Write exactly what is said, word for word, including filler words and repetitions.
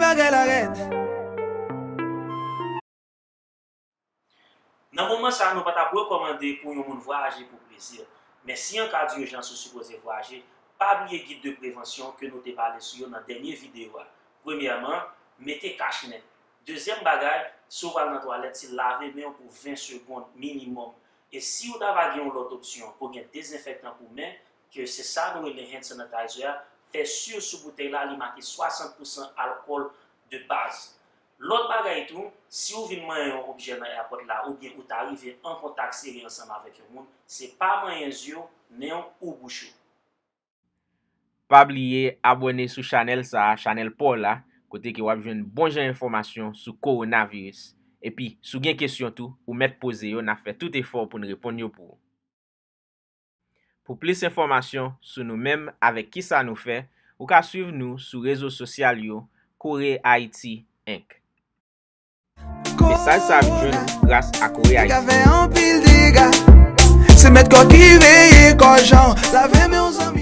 Bagay la rèd. Nan moman sa a, nou pa t ap rekòmande pou yon moun vwayaje pou plezi. Men si an ka dijans ou sipoze vwayaje, pa bliye gid de prevansyon ke nou te pale sou yo nan dènye videyo a. Premyèman, mete kach nen. Dezyèm bagay, si w pral nan twalèt, se lave men w pou ven segonn minimòm. E si w ta va gen yon lòt opsyon pou gen dezenfektan pou men, ke se sa nou rele hand sanitizer a, fè si sou boutèy la li make swasant pousan alkòl de baz. Lòt bagay tou, si w vin manyen yon objè nan airport la oubyen ou ta rive an kontak sere ansanm avèk yon moun, se pa manyen zye w, nen w ou bouch ou. Pa bliye abòne sou chanèl sa a, chanèl pa w la, kote ke w ap jwenn bon jan enfòmasyon sou kowonaviris. Epi, si w gen kesyon tou, ou mèt poze yo, n ap fè tout efò pou n reponn yo pou ou. Pou plis enfòmasyon sou nou menm avèk kisa nou fè, ou ka swiv nou sou rezo sosyal yo Kore Ayiti Enk. Mesaj sa ap jwenn ou gras a Kore Ayiti. Dega fè anpil dega. Se mèt kò ki veye kò jan. Lave men w zanmi.